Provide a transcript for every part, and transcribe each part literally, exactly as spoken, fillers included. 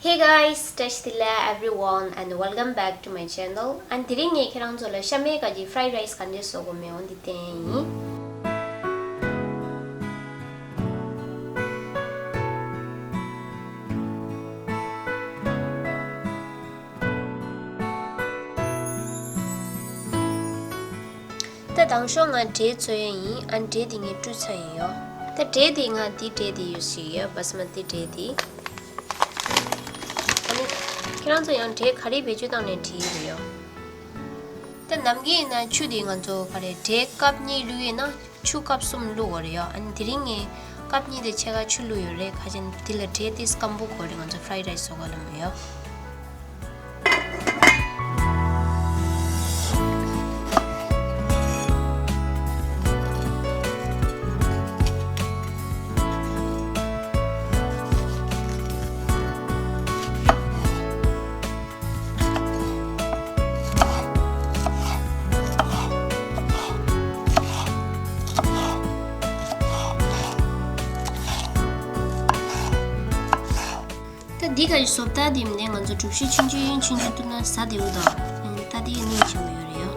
Hey guys, བཀྲ་ཤིས་བདེ་ལེགས་everyone and welcome back to my channel. ཨ་ནི་དེ་རིང་ངས་ཁྱེད་རང་ཚོ་ལ་ཤ་མེད་ཀ་གི་fried rice་ག་འདྲས་བཟོ་དགོས་མེད་འོ་འདི་བསྟན་ཡིན། ད་དང་ཤོག་ང་འབྲས་བཙོས་ཡ་ཡིན། ཨ་འབྲས་དེ་ངས་བཀྲུས་ཚར་ཡིན་ཡོ། ད་འབྲས་དེ་ང་འདི་འབྲས་དེ་ཡོད་ཞིག་ཡོད་བ་སི་མ་ཏི་འབྲས་དེ། ཨ་ནི་ཁྱེད་རང་ཚོ་ཡང་འབྲས་ག་རེ་བེད་སྤྱོད་བཏང་ནས་བྲིས་ཡོད་རེད་ཡོ། ད་ནམ་རྒྱུན་ཡིན་ན་ཆུ་དེ་ང་ཚོ་ག་རེ་འབྲས་ཀབ་གཉིས་བླུགས་ཡིན་ན་ཆུ་ཀབ་གསུམ་བླུགས་དགོས་རེད་ཡོ། ཨ་ནི་དེ་རིང་ངས་ཀབ་གཉིས་དེ་ཕྱེད་ཀ་ཆུ་བླུགས་ཡོད་རེད། ཁ་ཅན་དེ་ལ་འབྲས་དེ་སྐམ་པོ་དགོས་རེད། ང་ཚོ་fried rice་བཟོ་ག་ལ་མི་ཡོ། ད་འདི་ག་ཞིག་བཟོ་ལྟ་དེ་མིན་ནས་ང་ཚོ་གྲུ་བཞི་ཆུང་ཆུང་ཆུང་ཆུང་བཏུབ་ན་ཟ་བདེ་བོ་དང་། ད་དེ་གི་སྙིང་རྗེ་བོ་ཡོད་རེད་ཡོ།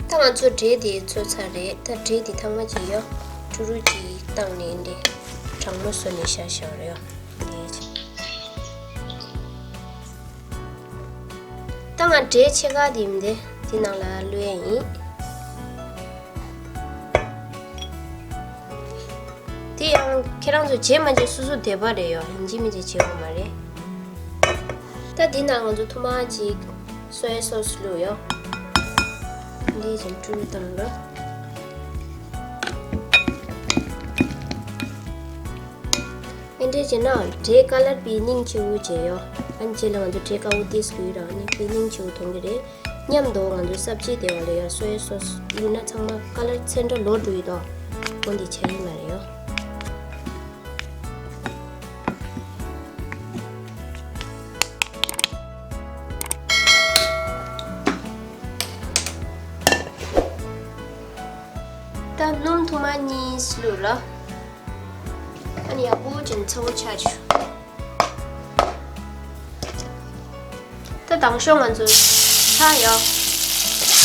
ད་ང་ཚོ་འབྲས་དེ་བཙོས་ཚར་རེད། ད་འབྲས་དེ་ཐང་མ་ཅིག་ཡོ། ཀྲུ་རུ་ཅིག་བཏང་ནས་འདི་གྲང་མོ་བཟོ་ནས་བཞག་བཞག་རེད་ཡོ། འདི་ད་ང་འབྲས་ཕྱེད་ཀ་དེ་མི་འདི་འདི་ནང་ལ་བླུགས་ཡ་ཡིན། དེ་ཡང་ཁྱེད་རང་ཚོ་བརྗེ་མ་བརྗེ་སོ་སོ་འདོད་པ་རེད་ཡོ། ཡིན་གཅིག་མིན་གཅིག་བརྗེ་དགོས་མ་རེད། ད་འདི་ནང་ང་ཚོ་ཐུར་མ་ཅིག་སོ་ཡ་སོ་སི་བླུགས་ཡོ། འདི་བཞིན་ཀྲུ་རུ་བཏང་རོགས། ཨེ་འདྲས་བྱས་ན་འབྲས་ཀ་ལར་པའི་སྙིང་རྗེ་བོ་བྱས་ཡོ། ཨ་ནི་རྗེས་ལ་ང་ཚོ་འབྲས་དཀར་པོ་ཏིས་བླུགས་ར་ནི་པའི་སྙིང་རྗེ་བོ་ཐོན་གི་རེད། མཉམ་དུ་ང་ཚོ་སབ་ཇི་དེ་བ་ལ་ཡ་སོ་ཡ་སོ་སི་བླུགས་ན་ཚང་མ་ཀ་ལར་ཚན་ཁྲ་ལོག་འགྲོ་ཡི་དོ། འོ་འདི་བྱ་ཡི་མ་རེད་ཡོ། ད་སྣུམ་ཐུར་མ་གཉིས་བླུགས་ར། ཨ་ནི་ཡག་པོ་ཅིག་ཚ་བོ་ཆགས་བྱུང་། ད་དང་ཤོག་ང་ཚོ་ཚྭ་ཡོ།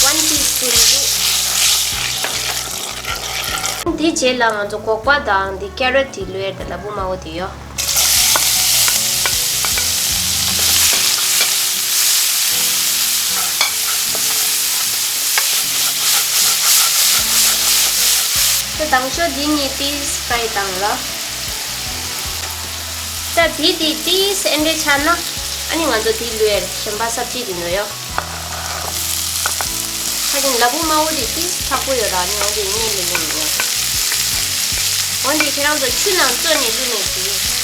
One teaspoon་རེད། འདི་རྗེས་ལ་ང་ཚོ་སྒོག་པ་དང་འདི་ཀེ་རོ་ཊི་བླུགས་ཡ་དང་ལ་ཕུག་མ་འོ་དེ་ཡོ། ད་དང་ཤོག་འདི་གཉིས་ཏིས་ཕ་རའི་བཏང་ལ། ད་འདི་འདི་ཏིས་ཨེ་འདྲས་ཆགས་ན་ཨ་ནི་ང་ཚོ་འདི་བླུགས་ཡ་གཞན་པ་སབ་ཇི་འདི་ནོ་ཡོ། ཁ་ཅིག་ལ་ཕུག་མ་འོ་འདི་ཏིས་ཚ་པོ་ཡོད་ར་ནི་འོ་འདི་གཉིས་ལ་ལེན་ཡོ། འོན་ཏེ་ཁྱེད་རང་ཚོ་ཆུ་ནང་བཙོས་ནས་བླུགས་ནས་བྱེད།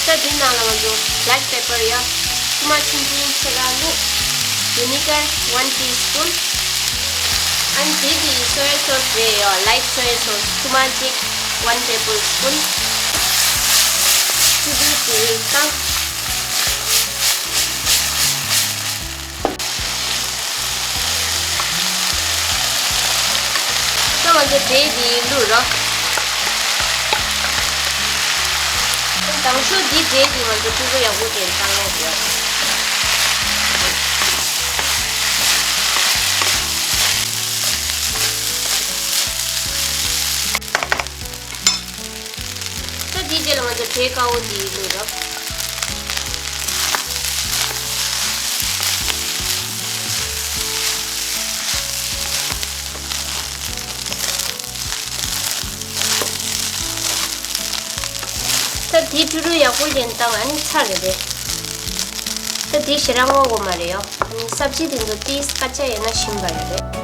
ད་འདི་ནང་ལ་ང་ཚོ་black pepper ཡ་ཁུག་མ་ཆུང་ཆུང་ཕྱེད་ཀ་བླུགས། vinegar one teaspoon། ཨ་ནི་འདི་དེ་soy sauce རེད་ཡ། light soy sauce ཁུག་མ་གཅིག one tablespoon། ཆུ་བསྡུས་དེ་བཏང་། ད་ང་ཚོ་འབྲས་འདི་བླུགས་རོགས། དང་ཤོས་འདི་འབྲས་འདི་ང་ཚོ་ཕྲུ་གུ་ཡག་པོ་དེ་བཏང་ཡག་ཡོད། ད་འདི་རྗེས་ལ་ང་ཚོ་འབྲས་དཀར་པོ་འདི་བླུགས་རོགས། ད་འདི་ཕྲུ་རུ་ཡག་པོ་ལེན་བཏང་ཨ་ནི་ཚར་རེད་པས། ད་འདི་ཞེ་དྲག་སྔོ་དགོས་མ་རེད་ཡོ། ཨ་ནི་སབ་ཇི་དེ་ཚོ་ཏིས་སྐད་ཆ་ཡོད་ན་ཞིམ་པ་རེད་པས།